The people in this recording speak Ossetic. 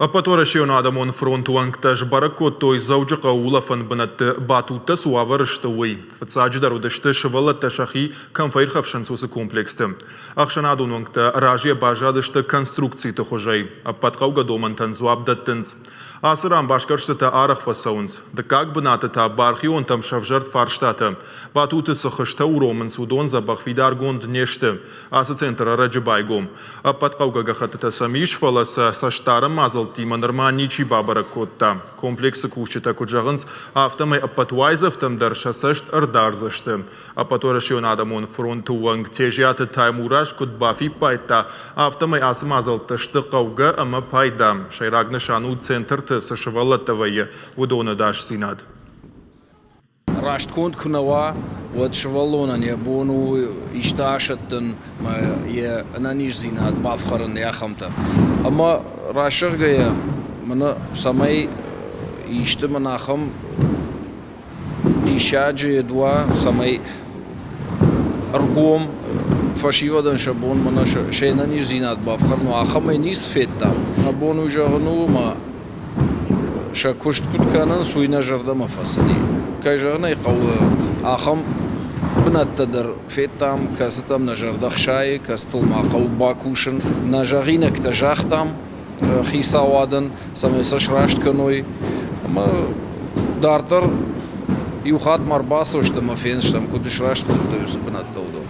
Ӕппӕтуӕрӕсейон адӕмон фронты уӕнгтӕ сбӕрӕг кодтой Дзӕуджыхъӕуы улӕфӕн бынӕтты батуттӕ цы уавӕры сты, уый. Фыццаджыдӕр уыдысты, сывӕллӕттӕ сӕхи кӕм фӕирхӕфсынц, уыцы комплексты. Ӕхсӕнадон уӕнгтӕ разыйӕ баззадысты конструкциты хуызӕй. Ӕппӕт хъӕугӕ домӕнтӕн дзуапп дӕттынц. Ацы ран басгӕрстытӕ арӕх фӕцӕуынц. Дыккаг бынаты та бархионтӕм сӕвзӕрд фарстатӕ. Батуты цы хызтӕ уромынц, уыдон дзӕбӕх фидаргонд не сты. Ацы центр ӕрӕджы байгом. Ӕппӕт хъӕугӕ гӕххӕттытӕ сӕм ис, фӕлӕ сӕ цӕстдарӕн мадзӕлттимӕ нырма ничи бабӕрӕг кодта. Комплексы кусджытӕ куыд зӕгъынц, афтӕмӕй ӕппӕт уайдзӕфтӕм дӕр сӕ цӕст ӕрдардзысты. Ӕппӕтуӕрӕсеон адӕмон фронты уӕнг Тезиаты Таймураз куыд бафиппайдта, афтӕмӕй ацы мадзӕлттӕ сты хъӕугӕ ӕмӕ пайда. Сӕйраг нысан у центрты цы сывӕллӕттӕ вӕййы, уыдоны ӕдасдзинад. Раст конд куы нӕ уа, уӕд сывӕллонӕн йӕ бон у исты асӕттын ӕмӕ йӕ ӕнӕниздзинад бафхӕрын ахӕмтӕ. Ӕмӕ раст зӕгъгӕйӕ, мӕнӕ цӕмӕй исты мын ахӕм диссаджы йед уа, цӕмӕй ӕргом фӕсивӕдӕн сӕ бон мӕнӕ се нӕниздзинад бафхӕрын уа, ахӕмӕй ницы федтам. Мӕ бон уый зӕгъын у, ӕмӕ сӕ куыст куыд кӕнынц, уый нӕ зӕрдӕмӕ фӕцыди. Кӕй зӕгъын ӕй хъӕуы, ахӕм бынӕттӕ дӕр федтам, кӕцытӕм нӕ зӕрдӕ хсайы, кӕцытыл ма хъӕуы бакусын. Нӕ зӕгъинӕгтӕ загътам хицауадӕн, цӕмӕй сӕ сраст кӕной. Ӕмӕ дарддӕр иу хатт ма ӕрбацӕудзыстӕм ӕмӕ фендзыстӕм, куыд сраст кодтой уыцы бынӕттӕ уыдон.